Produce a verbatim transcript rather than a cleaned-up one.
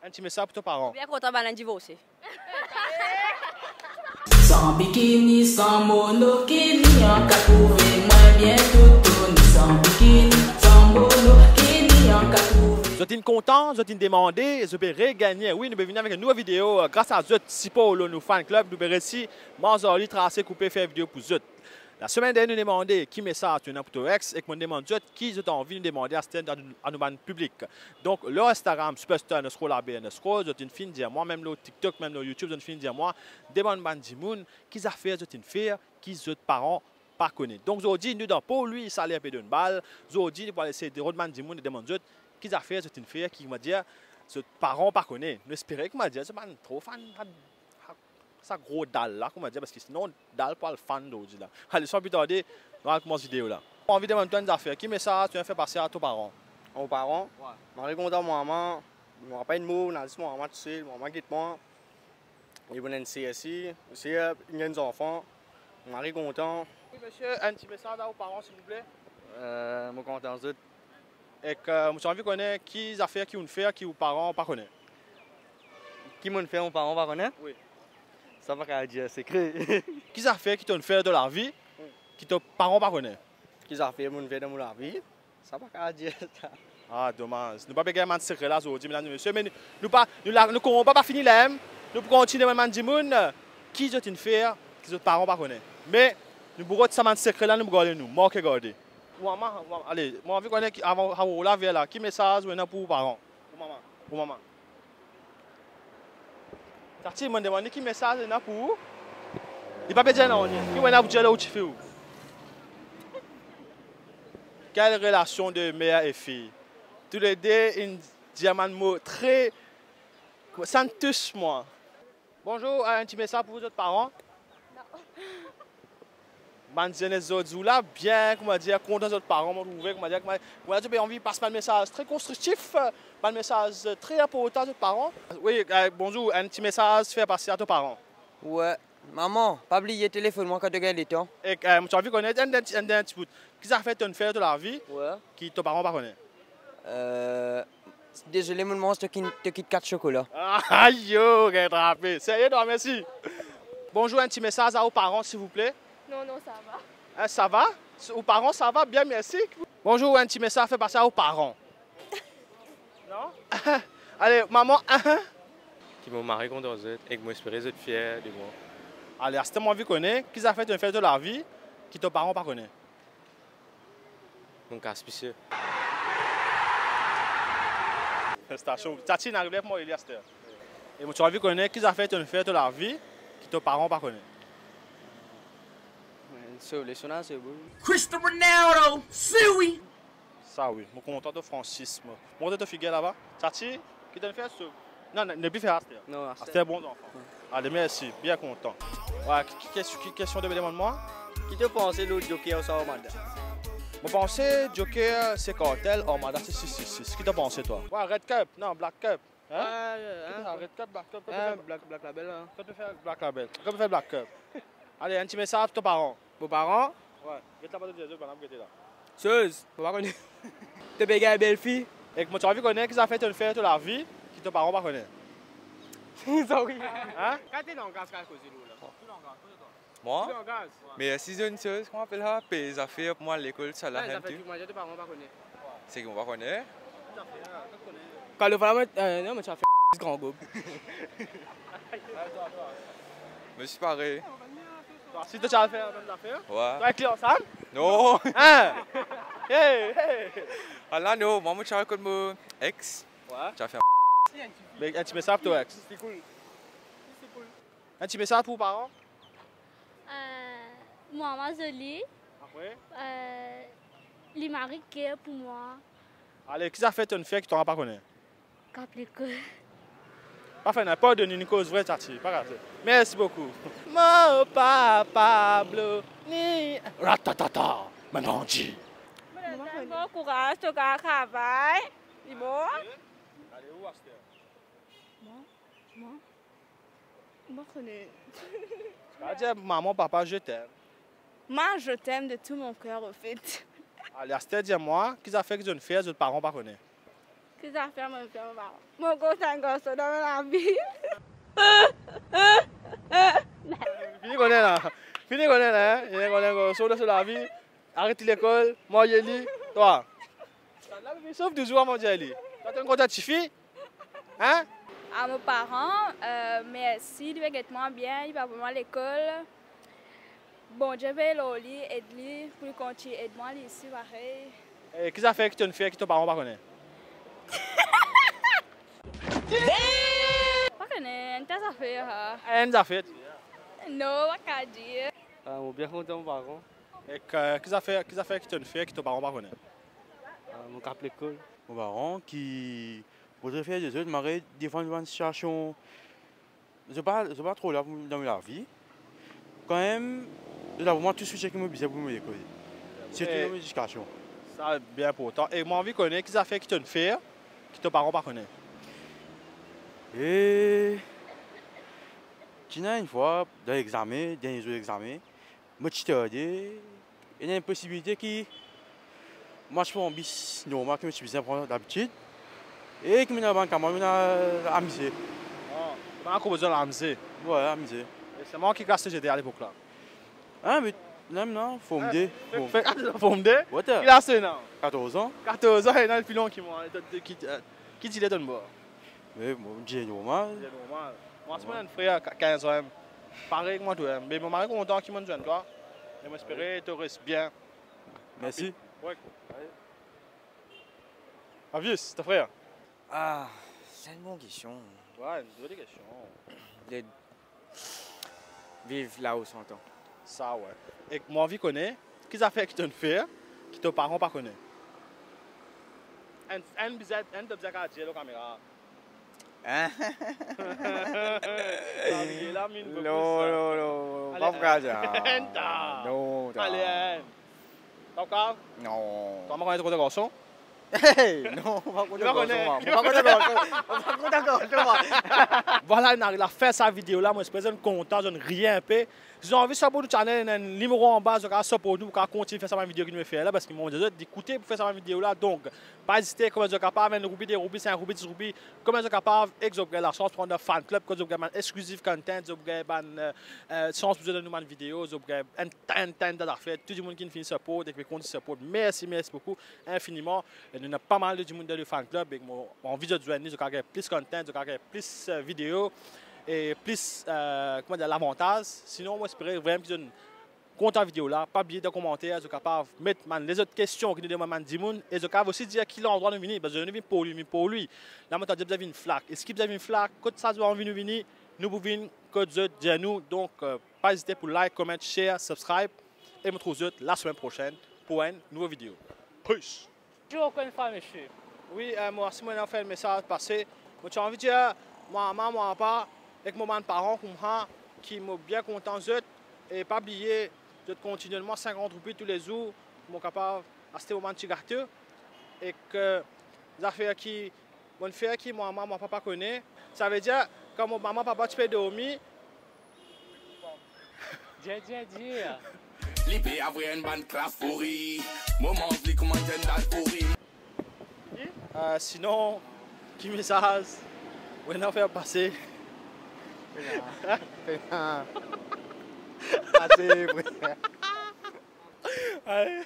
Enn ti mesaz pou to paran. Bien kontan bann divorse. San bikini, san monokini, an ka trouve mwa bien toutouni. San bikini, san monokini, an ka trouve. Zot inn kontan, zot inn demande, zot pe regagne. Wi, nou pe vini avek enn nouvo video, gras a zot sipor lor nou fan club, nou pe resi manz ar li, trase, koupe, fer video pou zot. Lasemenn dernie nou demande ki mesaz to ena pou to ex, ek mo demann zot ki zot anvi nou demande aster a nou, a nou bann piblik. Donk, lor Instagram, Superstar underscore labe underscore, zot inn finn dir mwa, mem lor TikTok, mem lor YouTube, zot inn finn dir mwa, demann bann dimoun ki zafer zot inn fer ki zot paran pa kone. Donk, zordi, nou dan Port Louis, Saler pe donn bal. Zordi, nou pou al esey rod bann dimoun e demann zot ki zafer zot inn fer ki, koumadir, zot paran pa kone. Nou espere, koumadir, zot pa'nn tro fann sa gro dal la, koumadir, parski sinon dal pou al fann zordi la. Ale, san pli tarde, nou al koumans video la. Mo anvi demann twa enn zafer. Ki mesaz to ena fer pase a to paran? Mo paran? Wi. Mari kontan mo mama, mo papa inn mor, ena zis mo mama tousel, mo mama get mwa. Li pou ena enn sesi, sesi, inn gagn zanfan, mari kontan. Wi, misie, enn ti mesaz a ou paran, silvouple. Eh, mo kontan zot. Ek, eh, mo ti anvi kone ki zafer ki ou'nn fer ki ou paran pa kone. Ki mo'nn fer mo paran pa kone? Wi. Sa pa kapav dir, sekre. Ki zafer ki to'nn fer dan lavi ki to paran pa kone? Ki zafer mo'nn fer dan mo lavi? Sa pa kapav dir sa. Ah, domaz. Nou pa pe gagn bann sekre la zordi, medam e mesie, me nou, nou pa, nou la, nou konba pa fini la, em. Nou pou kontigne demann bann dimoun, eh, ki zot inn fer ki zot paran pa kone. Me nou pou rod sa bann sekre la, nou pou garde nou. Manke garde. Ou mama, ou mama, ale, mo anvi kone ki, avan, avan ou lave la, ki mesaz ou ena pou ou paran? Ou mama, ou mama. Tati, mo demann li ki mesaz li ena pou ou. Li pa pe dir nanye. Ki ou ena pou dir lor ou tifi ou? Quelle relation de mère et fille? Toulede inn dir bann mo tre, sa inn tous mwa. Bonzour, eh, enn ti mesaz pou zot paran. Non. Bann zenes zordi la, bien, koumadir, kontan zot paran, mo trouve, koumadir, koumadir, koumadir, zot pe anvi pas bann mesaz tre konstriktif, bann mesaz tre inportan zot paran. Wi, eh, bonzour, enn ti mesaz fer pase a to paran. Wi, mama, pa bliye telefonn mwa kan to gagn letan. Ek, eh, mo ti anvi kone enn, enn, enn, enn ti bout. Ki zafer to'nn fer dan to lavi, wi, ki to paran pa kone? Eh, dezole, mo manz to ki, to KitKat sokola. Ayo, gagn trape. Serye twa, mersi. Bonzour, enn ti mesaz a ou paran, silvouple. Non, non, sa va. Eh, sa va? Ou paran, sa va? Bien, mersi. Bonzour, enn ti mesaz fer pase a ou paran. Non? Ale, mama, ki mo mari kontan zot ek mo espere zot fier de mwa. Ale, aster mo anvi kone, ki zafer to'nn fer dan to lavi, ki to paran pa kone? Mo kas pisie. Felisitasyon. Tati inn arive pou mwa, li aster. E mo ti anvi kone, ki zafer to'nn fer dan to lavi, ki to paran pa kone? So, leson la, se bon. Cristiano Ronaldo, siwi! Sa wi, mo kontan to fransism. Montre to figir laba. Tati, ki to'nn fer so? Non, non, nepli fer aster. Non, aster. Aster bon zanfan. Wi. Ale, mersi, bien kontan. Wi, ki, ki, ki, ki kestion to pe demann mwa? Ki to panse lor Joker ouswa Armada? Mo panse Joker se Kartel, Armada se sis sis sis. Ki to panse twa? Wi, Red Cup, non, Black Cup. Hein? Ah, euh, hein? Red Cup, Black Cup, kot to fer Black Label la? Kot to fer Black Label? Kot to fer Black Cup? Ale, enn ti mesaz pou to paran. Mo paran? Wi, get laba, to dir zot, bann la pou gete la. Soz, mo pa kone. To pe gagn bel fi. Ek mo ti anvi kone ki zafer to'nn fer dan to lavi ki to paran pa kone. Sorry. Hein? Kal ti langaz, kal koze lor la? Mwa? Ti langaz. Me si zot enn soz, kouma apel sa, pey zafer pou mwa lekol, sa la, hein, zafer tou. Ki mwa, to paran pa kone. Seki mo pa kone. Kan nou va la, euh, non, mo ti fer gran gob. Mo ti pare. Si to ti al fer mem zafer? Wi. To ek li ansam? Non. Hein? Hey, hey. Ala non, mwa mo ti al kot mo ex. Wi. Ti al fer. Me enn ti mesaz pou to ex. Enn ti mesaz pou paran. Euh, mo mama zoli. Apre? Euh, li mari ker pou mwa. Ale, ki zafer to'nn fer ki to paran pa kone? Kap lekol. Pa fer ninport, donn li koz vre, Tati, pa gate. Mersi boukou. Mo papa Pablo, ni ratatata, mananji. Bon kouraz, to kapav travay. Li bon? Ale ou aster? Mwa? Mwa? Mo pa kone. Kapav dir maman, papa, je t'aime. Mwa, je t'aime de tout mon cœur, au fait. Ale, aster dir mwa, ki zafer ki zot inn fer, zot paran pa kone? Ki zafer mo fer mo paran? Mo kontan garson dan mo lavi. Fini kone la. Fini kone la, hein? Fini kone garson dan so lavi. Aret lekol, marye li, twa. Sa la, li sof touzour avan dir li. Twa, to kontan tifi? Hein? A mo paran, euh, mersi, li pe get mwa bien, li pe avoy mwa lekol. Bondie vey lor li, ed li, pou li kontign ed mwa, li osi parey. E ki zafer ki to'nn fer ki to paran pa kone? Pa kone, enn ta zafer, ah. Enn zafer? Non, pa kapav dir. Ah, mo bien kontan mo paran. E ki, ki zafer, ki zafer ki to'nn fer ki to paran pa kone? Ah, mo kap lekol. Mo paran ki, mo prefer zot, malgre defwa nou dan enn sitiasion, zot pa, zot pa tro la pou, dan mo lavi. Kanmem, zot avoy mwa tou soutien ki mo bizin pou mo lekol. Sirtou dan mo ledikasion. Sa bien inportan. E mo anvi kone ki zafer ki to'nn fer ki to paran pa kone? E, ti ena enn fwa, dan lexame, dernie zour lexame, mo ti tarde, ena enn posibilite ki mo pa ti pran bis normal ki mo ti bizin pran dabitid, e ki mo ena bann kamarad, mo ena amize. Ah, bann kamarad amize? Wi, amize. E selman ki klas to ti ete alepok la? Hein, me, non, non, form de. Fe, form de? What? Ki klas to ena? Katorz an. Katorz an, ena pli long ki mwa. Ki, ki, ki dile to'nn bwar? Me, mo dir normal. Dir normal. Mwa, si mo ena enn frer, ka-, kinz an, parey ek mwa tou, hein. Me mo mari kontan ki mo'nn zwenn twa. E mo espere to res bien. Mersi. Wi. Avius, to frer? Ah, se enn bon kestion. Wi, enn zoli kestion. Viv lao santan. Sa, wi. Ek mo anvi kone, ki zafer ki to'nn fer, ki to paran pa kone? Enn, enn bizet, enn to bizin kapav dir lor kamera. Hein? Sa vinn la, minn. Non, non, non, non, ale, pa pou kapav dir. Enn ta. Non, ta. Ale, enn. Pa pou kapav? Non. Kouma kone to kontan garson? Hey, non, mo pa kontan garson, mwa. Mo pa kontan garson. Mo pa kontan garson, mwa. Vwala, nou ariv lafin sa video la, mo espere zot kontan, zot rir enpe. Si zot anvi siport nou channel, ena enn nimero anba, zot kapav siport nou, pou kapav kontign fer sa bann video ki nou fer la, parski mo dir zot, li koute pou fer sa bann video la. Donk, pa ezite, kouma zot kapav, enn roupi, de roupi, sink roupi, dis roupi, kouma zot kapav, ek zot pou gagn lasans pou rant dan fan club, kot zot pou gagn bann exclusive content, zot pou gagn bann, euh, euh, sans pou zot donn nou bann video, zot pou gagn enn ta, enn ta, enn ta zafer, tou dimoun ki finn siport, ek ki pe kontign siport, mersi, mersi boukou, infiniman. E nou ena pa mal de dimoun dan le fan club, ek mo anvi zot zwenn li, zot kapav gagn plis content, zot kapav gagn plis, euh, video, e plis, euh, kouma dir, lavantaz. Sinon, mo espere vremem ki zot kontan video la, pa bliye dan komanter, zot kapav met bann lezot kestion ki nou demann bann dimoun, e zot kapav osi dir ki landrwa nou vini, parski nou vinn Porlwi, nou vinn Porlwi. La, mo tann dir bizin vinn Flak. Eski bizin vinn Flak? Kot sa zot anvi nou vini, nou pou vinn kot zot dir nou. Donk, euh, pa ezite pou like, comment, share, subscribe, e mo trouv zot lasemenn prosenn pou enn nouvo video. Peace! Bonzour ankor enn fwa, misie. Wi, euh, mwa osi mo ena fer enn mesaz pase. Mo ti anvi dir, mwa, mama, mwa, papa, ek mo bann paran koumsa, ki mo bien kontan zot, e pa bliye, zot kontign donn mwa sinkant roupi toulezour, pou mo kapav aste mo bann ti gato, ek, euh, zafer ki, mo'nn fer ki mwa, mama, mwa, papa kone. Savedir, kan mo mama, papa ti pe dormi, Dir, dir, dir. Li pe avoy enn bann klas fouri. Mo manz li kouma enn dal fouri. Euh, sinon, ki mesaz ou ena fer pase? Pena. Pena. Ase, bre. Ay.